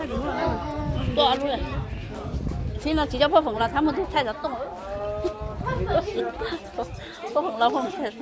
Tuaj lub, txhib no tsis coj poj feem los thab muaj tus thaij xov tooj. Poj feem los poj feem thaij.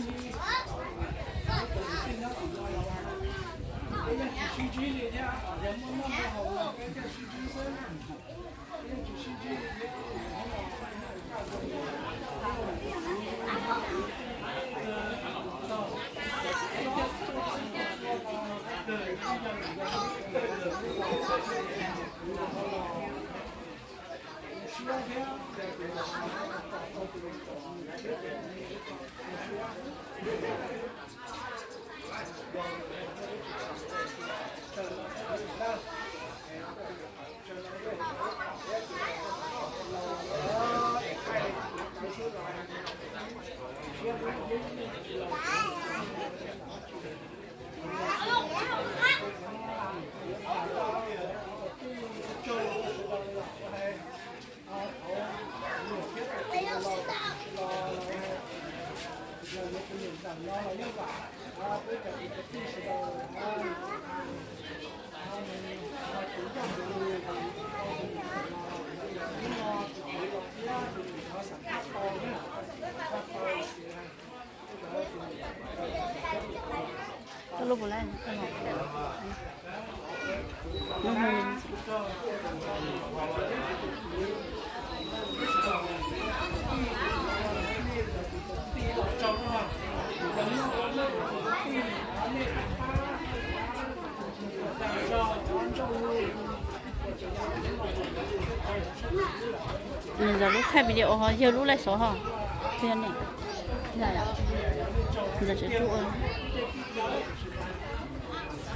Nws zaum lub thaij video ho yawg lub laij xov ho.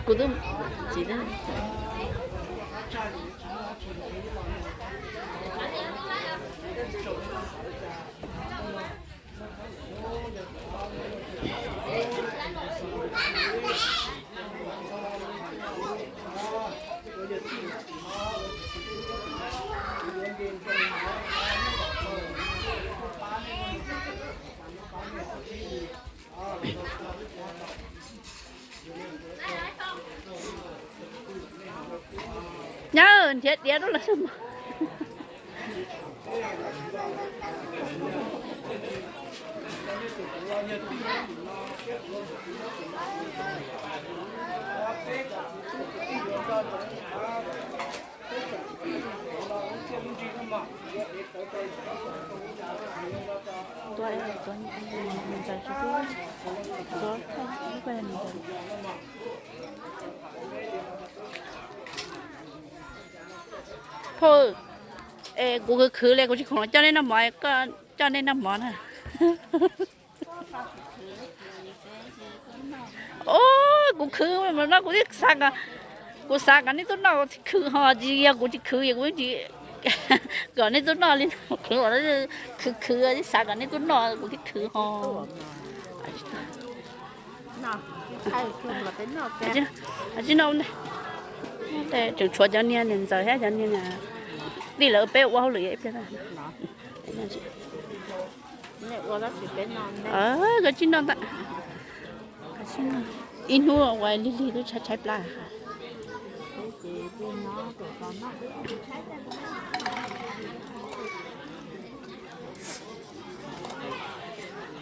Kuv twb txiv Nyab, nrhiav diav rau lawv sab mos. Phauj, es kuv khwv khwv li kuv tsis khoom los coj nej noj mov, koj coj nej noj mov na. Os, kuv khwv no kuv twb xav, kuv xav kom nej tuaj noj, kuv khwv ho tsis yog kuv tsis khwv es kuv tsis kom nej tuaj noj li. Khwv, khwv khwv xav kom nej tuaj noj kuv thiaj khwv ho. Tsis noj, tseem tshuav cov niag niam ntxawm thiab cov niag tij lawv peb ua hauj lwm ib pliag. Koj tsis noj ntag. Ib hnub ua lig lig twb tshaib tshaib plab.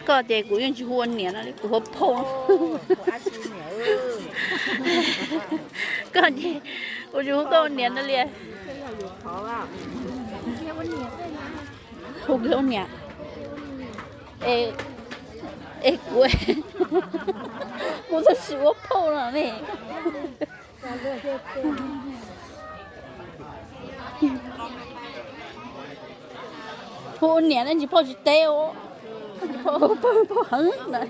Koj ces kuv yeej tsis hu ua niam no li, kuv hu phauj. Koj ces kuv tsis hu koj ua niam no li. Hu kiag ua niam. Es kuv, kuv txawm sim ua phauj no ne. Hu ua niam ne, ntsis phauj tsis teb, phauj heev na.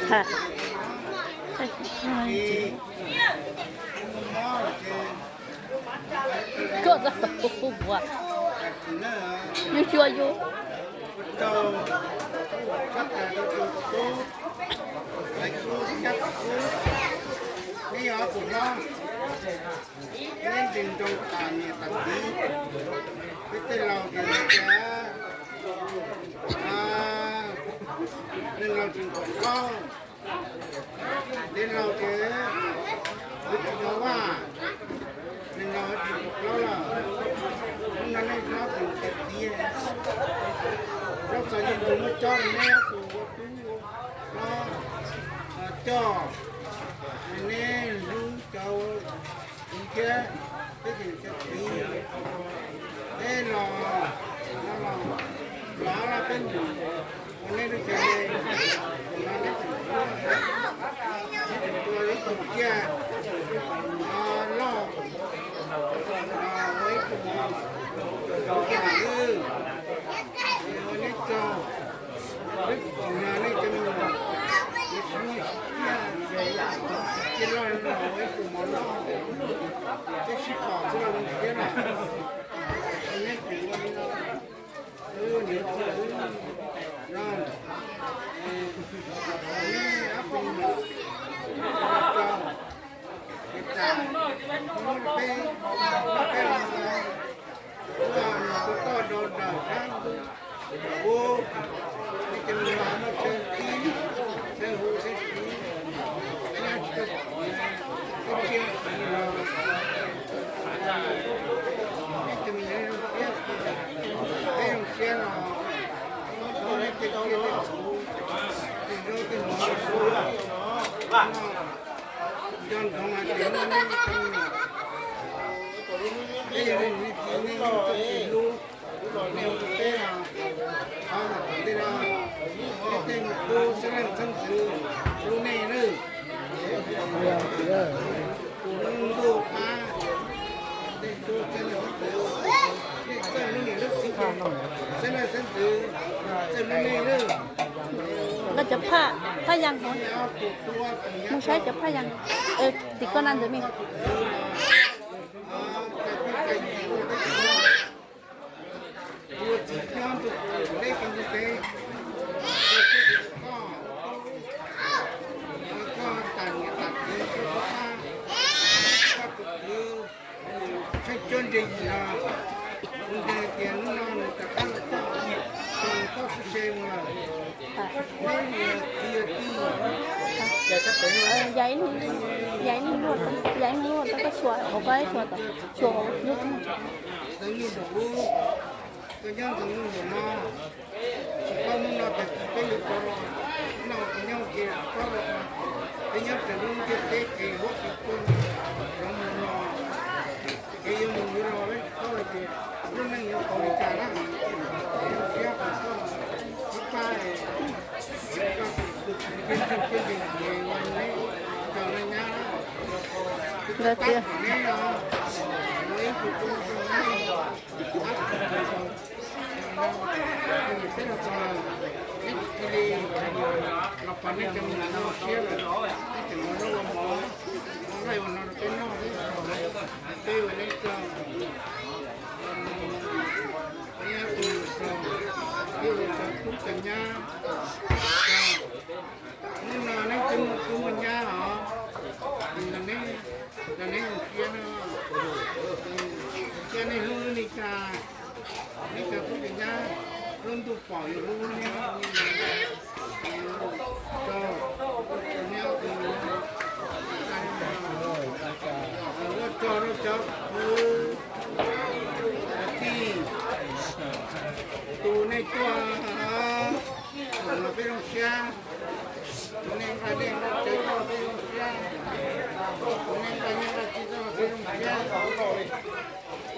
Ha. Koj txog tus pub puas yus xyuas yus. Neb nti nroo tas niam tas txiv, peb tej laus tias, tias, neeg laus tsis nqus plaub, neeg laus tias, wb tsis tau vaj, neeg laus tsis nqus plaub lawm. Hnub no nej hlob tseem tias txiv, zaub txhua yeej tus muab cob rau neb tus ua tub ua hlob coj, neb hlub cov txiv thiab, peb tseem tias txiv, peb los, los, los peb nus ua neb lub tsev, no neb tseem hlub, neb tseem tua ib tug tsiaj loj, los ua ib tug mov, ua ib tug mov lwj, ua neb tsaug. Peb tseem yog nej cov me nyuam, neb tsis muaj tsiaj, tsiaj loj los ua ib tug mov loj, peb sib pom xwb los zoo siab lawm. Neb tseem ua li no, niam txiv, no, neb ob tug me nyuam, tsaug, es tas, muab peb, muab peb ua, ua nws tus toj rau daws sab ntuj ub, nej cov me nyuam muaj chaw tib, chaw hu chaw siv, nyob tsis tau, tib tsiaj txiv los, nej cov me nyuam zoo siab, peb zoo siab los, muab nej tej tsiaj tej txhu, tej zaub tej mov, nco ntsoov hais tias nej, nej cov me nyuam, peb yog nej niam txiv, nej txoj kev hlub, nej hlub peb los, thov kom tom ntej no nej tej tub xeeb leej xeeb ntxwv hlub nej nawb. Tus hlub ntuj qab, tej tub xeeb leej xeeb ntxwv, nej txawj hlub niam hlub txiv, xeeb leej xeeb ntxwv txawj hlub nej nawb. Koj cov phaj, phaj yas, mus saib cov phaj yas tim koj na ntawd me. Ua txiv hlob ntuj qub deb kev ntuj teb, koj, koj tas niam tas txiv, koj tub pab, koj tus kwv, tsheej cuab ntse yim los, kuv ntseeg tias hnub no nws rov qab los coj, nws txoj xwb se mus lawm. Neb niam txiv yawm txij, yam ib leeg luaj, yam ib leeg luaj rau koj xyuas, hauv koj ib xyuas, xyuas hauv lub. Ntxoov Nyuj nraum ub, koj nyob Ntxoov Nyuj nraum no, tsis paub hnub no tag kis peb yuav rov los noj, koj nyob ua ke tsis paub los, peb nyob raws lub ntiaj teb kev huab kev cua rov mus los, kev yuav mus yuav los peb tsis paub los ces lub neej yuav tau li cas na. Peb zoo siab kom koj tub pab, koj tus kwv tij tsheej cuab ntse yim uas neb cov nyab, tab tom neb os, ua ib tug tub zoo neb, tab tom no, peb los txog lawm, neb cia li los pom nej cov me nyuam zoo siab lawm, neb tseem ua zaub ua mov, ua laij ua no rau peb noj, peb ua neb tsaug, peb ua tsaug, peb ua tsaug tub tsaug nyab. Hnub no neb twb muaj tub muaj nyab os, los neb zoo siab no, cia nej hlub wb li cas, neb cov tub cov nyab, lub ntuj pom yus hlub neb li ntawd. Tsaug, neb ob tug, ua tsaug rau cov kwv cov tij, tus nej tuaj, tus no peb zoo siab, tus nej nqa dej nqa cawv tuaj peb zoo siab, tus nej nqa nyiaj nqa txiaj tuaj peb zoo siab.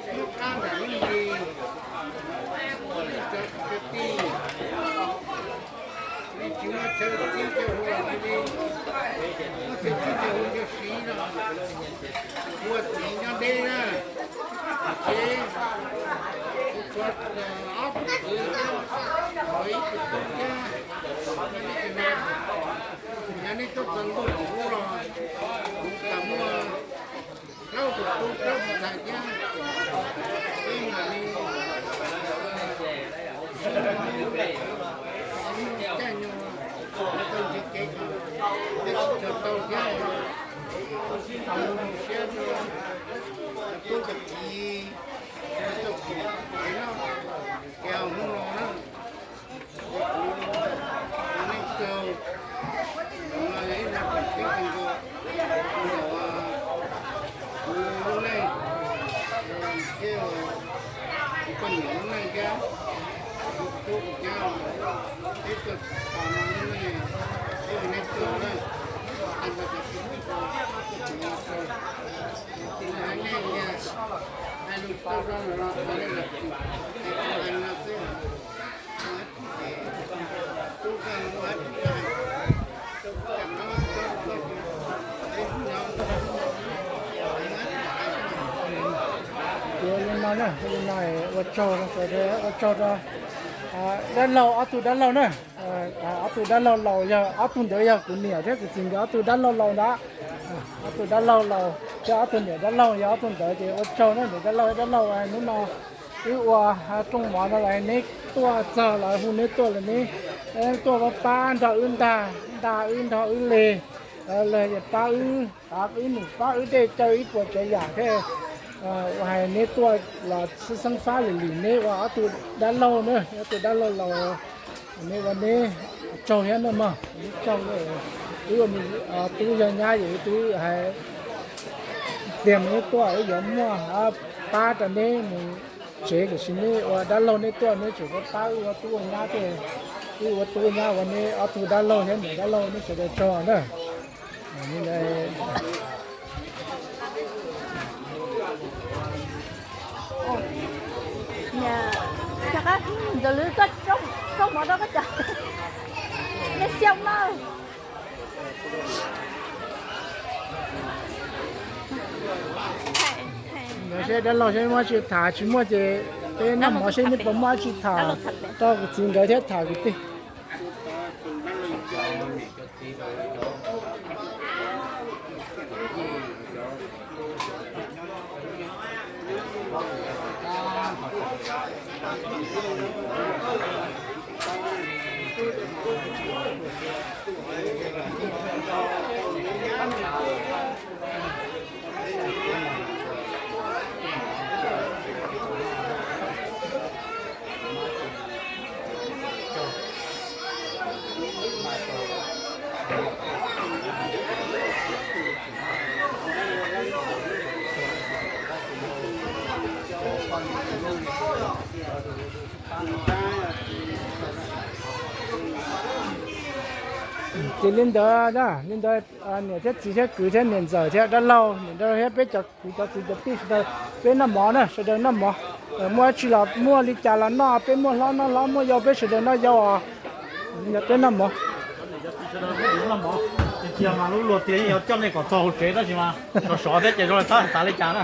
Lub qab nram lub nrig, nej cov kwv cov tij, nej tsis muaj chaw txib chaw hu los cia li muaj chaw txib chaw hu chaw siv no, ua txiv nyob deb na, ces kuv tshuav ob tug kwv thiab, ib tug tub thiab, nyob deb ces no, Nej tuaj txog ntuj tim ub los kuv kam muaj plaub tus tub plaub tus ntxhais thiab, peb mam li sib hlub, caij nyoog, tau ntsib kev kom peb sib txhawb tau thiab, siab rau cov tub cov kiv, cov tub cov kiv no, ces hnub no na, nej tsaug, no yog ib qho tseem ceeb kawg nkaus, kuv lub neej thiab kuv poj niam lub neej thiab kuv tub kuv cab, peb tuaj tos no lub neej, peb ua nej tsaug na, hais ntawd cov tub tub, hais lus tau zoo los thov nej zam txim, hais no xwb. Ces li no na, li no ua tsaug rau sawv daws, ua tsaug rau dab laug, ob tug dab laug na. Ob tug dab laug laus yog ob tug ntawd yog kuv niam thiab kuv txiv nkawd ob tug dab laug laus ntawd. Ob tug dab laug laus thiab ob tug niam dab laug yog ob tug ntawd ces ua tsaug na niam dab laug dab laug, hnub no wb ua rooj mov no los neb tuaj txog los hu neb tuaj los neb tuaj pab pab nrog wb ntag, nrog wb nrog wb le, los pab wb, pab wb num pab wb dej caw ib puas tsav yam thiab. Ua hais neb tuaj los xwb xeeb fab li li neb ua ob tug dab laug na, ob tug dab laug laus, neb ua neb tsaug thiab na mog, neb tsaug. Wb ua tub yog nyab ces wb twb hais tias mus neb tuaj wb yuav muaj pab rau neb mus tsev, tiam sis neb ua dab laug neb tuaj neb tseem pab wb ua tub ua nyab thiab. Wb ua tub ua nyab ua neb ob tug dab laug thiab niam dab laug neb sawv daws tsaug na. Ntxawm Lwm, koj rau mov rau koj cov, nej xyaum na. Ntawd seb dab laug seb muaj tsis tham, tsis muaj ces peb noj mov seb nej puas muaj tsis tham rau kuv txiv nkawd thiab tham kwv tij. Ces li ntawd, li ntawd niam thiab txiv thiab kwv thiab niam ntxawm thiab dab laug, niam dab laug thiab peb cov kwv cov kwv cov tij sawv daws, peb noj mov na, sawv daws noj mov. Muaj dab tsi los muaj li cas los noj, peb muaj hlob noj hlob, muaj yau peb sawv daws noj yau os. Peb noj mov. Tiag tiag mas lub luag tias yeej yuav coj nej kom txog hauv tsev tab sis mas sov sov thiab ces zoo li txhob xav li cas na.